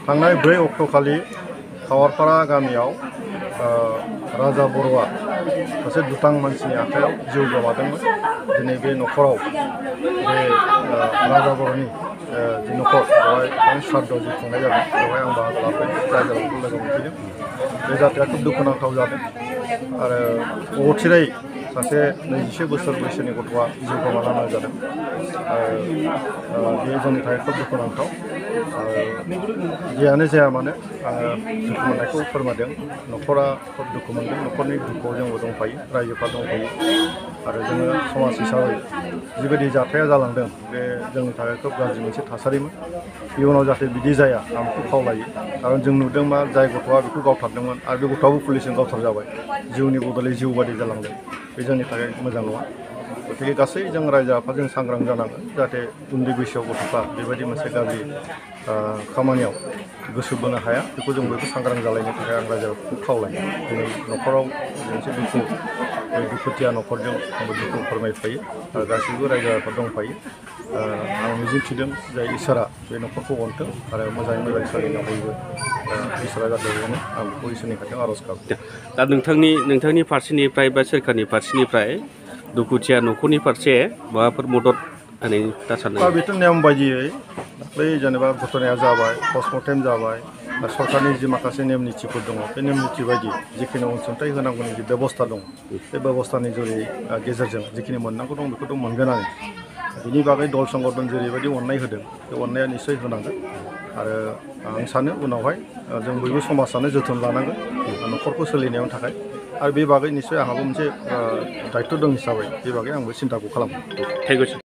थांनाय 4 अक्ट'खालि खावारपारा गामियाव राजा बर'आ सासे दुथां मानसिनि आखायाव जिउ गोमादोंमोन। दिनै बे न'खराव बे राजा बर'नि जि न'खर बेवहाय श्राद्ध जि खुंनाय जादों बेवहाय आं बाहागो लाफैदों, रायजोफोरखौ लोगो मोनफैदों। बे जाथाया खोब दुखुनांथाव जादों आरो अथिरै सासे 21 बोसोर बैसोनि गथ'आ जिउ गोमानांनाय जादों। बेयो जोंनि थाखाय खोब दुखुनांथाव। जियानो जाया मानो आङो दुखु मोननायखौ फोरमायदों। न'खरा खोब दुखु मोनदों। न'खरनि दुखुआव जोंबो दंफायो, रायजोफ्रा दंफायो आरो जोङो समाज हिसाबै जिबायदि जाथाया जालांदों बे जोंनि थाखाय खोब गाज्रि मोनसे थासारिमोन। इयुनाव जाहाथे बिदि जाया आं बेखौ खावलायो। खारन जों नुदों मा जाय गथ'आ बेखौ गावथारदोंमोन आरो बे गथ'आबो पुलिसजों गावथारजाबाय, जिउनि बदलै जिउ बादि जालांदों। बे जोंनि थाखाय मोजां नङा। गतिके गासै जों रायजो आफादजों सांग्रां जानांगोन जाहाथे उन्दै बैसोआव गथ'फ्रा बेबायदि मोनसे गाज्रि खामानियाव गोसो बोनो हाया। बेखौ जों बयबो सांग्रां जालायनो थाखाय आं रायजोफोरखौ खावलायो। दिनै न'खराव मोनसे दुखु, बे दुखुथिया न'खरजों आंबो दुखु फोरमायफायो आरो गासैबो रायजो आफाद दंफायो। आं मिजिंथिदों जे इसोरा बे न'खरखौ अनथों आरो मोजाङै मोजां सोलिनो बयबो इसोरा जाहाथे अनो, आं बेखौ इसोरनि खाथियाव आर'ज गाबो। दा नोंथांनि फारसेनिफ्राय बा सोरखारनि फारसेनिफ्राय दुखुथिया न'खरनि फारसे माबाफोर मदद होनायनि खोथा सानदों? बेथ' नेम बायदियै बै जेनेबा घटनाया जाबाय, पस्टमर्टेम जाबाय, सरकारनि जि माखासे नेम निथिफोर दङ बे नेम निथि बायदि जिखिनि अनसुंथाइ होनांगौनि जि बेबस्था दं बे बेबस्थानि गेजेरजों जिखिनि मोननांगौ दं बेखौथ' मोनगोनानो। बिनि बागै दल संगठन जेरैबायदि अननाय होदों बे अननाया निस्सय होनांगोन आरो आं सानो उनावहाय जों बयबो समाजानो जोथोन लानांगोन न'खरखौ सोलिनायनि थाखाय। आरो बे बागै निस्सय आंहाबो मोनसे दायित्व दं हिसाबै बे बागै आंबो सिन्ताखौ खालामो।